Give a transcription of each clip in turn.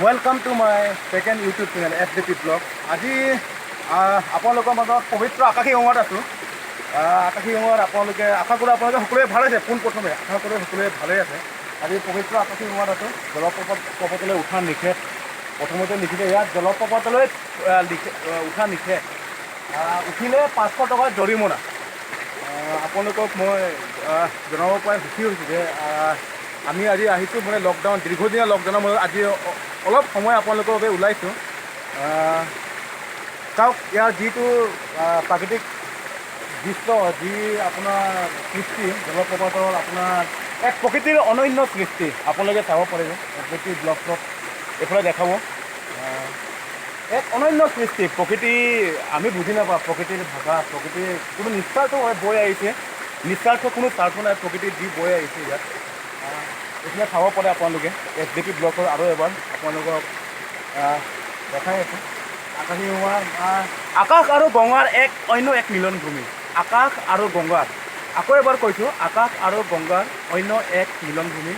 Welcome to my second YouTube channel SDP Blog। আজি আপোনালোকৰ মাজত পবিত্ৰ আকাশী গংগাত আছোঁ। আকাশী গংগাত আপোনালোকে, আশা কৰোঁ আপোনালোকে সকলোৱে ভাল আছে। পোনপ্ৰথমে আশা কৰোঁ সকলোৱে ভালেই আছে। আজি পবিত্ৰ আকাশী গংগাত আছোঁ। জলপ্ৰপাত প্ৰপাতলৈ উঠা নিষেধ। প্ৰথমতে লিখিছে ইয়াত জলপ্ৰপাতলৈ উঠা নিষেধ, উঠিলে 500 টকাৰ জৰিমনা। আপোনালোকক মই জনাব পাই সুখী হৈছোঁ যে আমি আজি আহিছোঁ, মানে লকডাউন, দীৰ্ঘদিনীয়া লকডাউনৰ মাজত আজি অলপ সময় আপোনালোকৰ বাবে ওলাইছোঁ। চাওক, ইয়াৰ যিটো প্ৰাকৃতিক দৃশ্য, যি আপোনাৰ সৃষ্টি, জলপ্ৰপাতৰ আপোনাৰ এক প্ৰকৃতিৰ অনন্য সৃষ্টি, আপোনালোকে চাব পাৰিব। প্ৰকৃতি ব্লগত এইফালে দেখাব। এক অনন্য সৃষ্টি প্ৰকৃতি। আমি বুজি নাপাওঁ প্ৰকৃতিৰ ভাষা। প্ৰকৃতিৰ কোনো নিস্বাৰ্থভাৱে বৈ আহিছে, নিস্বাৰ্থ, কোনো স্বাৰ্থ নাই প্ৰকৃতিৰ যি বৈ আহিছে ইয়াত। এইফালে চাব পাৰে আপোনালোকে। এছডিপি ব্লগৰ আৰু এবাৰ আপোনালোকক দেখাই আছোঁ। আকাশী গংগা, আকাশ আৰু গংগাৰ এক অন্য এক মিলনভূমি। আকাশ আৰু গংগাৰ, আকৌ এবাৰ কৈছোঁ, আকাশ আৰু গংগাৰ অন্য এক মিলনভূমি।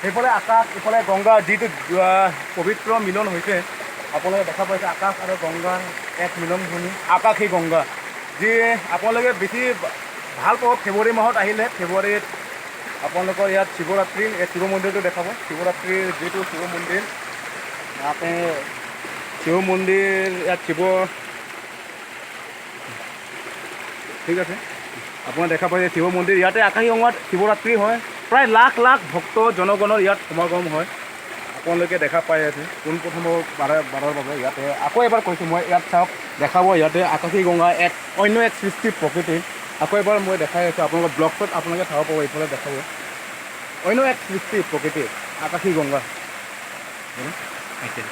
সেইফালে আকাশ, ইফালে গংগা, যিটো পবিত্ৰ মিলন হৈছে, আপোনালোকে দেখা পাইছে। আকাশ আৰু গংগাৰ এক মিলনভূমি আকাশী গংগা, যি আপোনালোকে বেছি ভাল পাব ফেব্ৰুৱাৰী মাহত আহিলে। ফেব্ৰুৱাৰীত আপোনালোকৰ ইয়াত শিৱৰাত্ৰি, এই শিৱ মন্দিৰটো দেখাব। শিৱৰাত্ৰিৰ যিটো শিৱ মন্দিৰ, ইয়াতে শিৱ মন্দিৰ, ইয়াত শিৱ, ঠিক আছে, আপোনাৰ দেখা পাইছে শিৱ মন্দিৰ। ইয়াতে আকাশী গংগাত শিৱৰাত্ৰি হয়। প্ৰায় লাখ লাখ ভক্ত জনগণৰ ইয়াত সমাগম হয়, আপোনালোকে দেখা পাই আছে। পোনপ্ৰথমৰ বাৰৰ বাবে ইয়াতে আকৌ এবাৰ কৈছোঁ মই, ইয়াত চাওক, দেখাব ইয়াতে আকাশী গংগা, এক অন্য এক সৃষ্টি প্ৰকৃতিৰ। আকৌ এবাৰ মই দেখাই আছোঁ আপোনালোকৰ ব্লগত, আপোনালোকে চাব পাব। এইফালে দেখাব অন্য এক সৃষ্টি প্ৰকৃতিৰ আকাশী গংগা। আচ্ছা।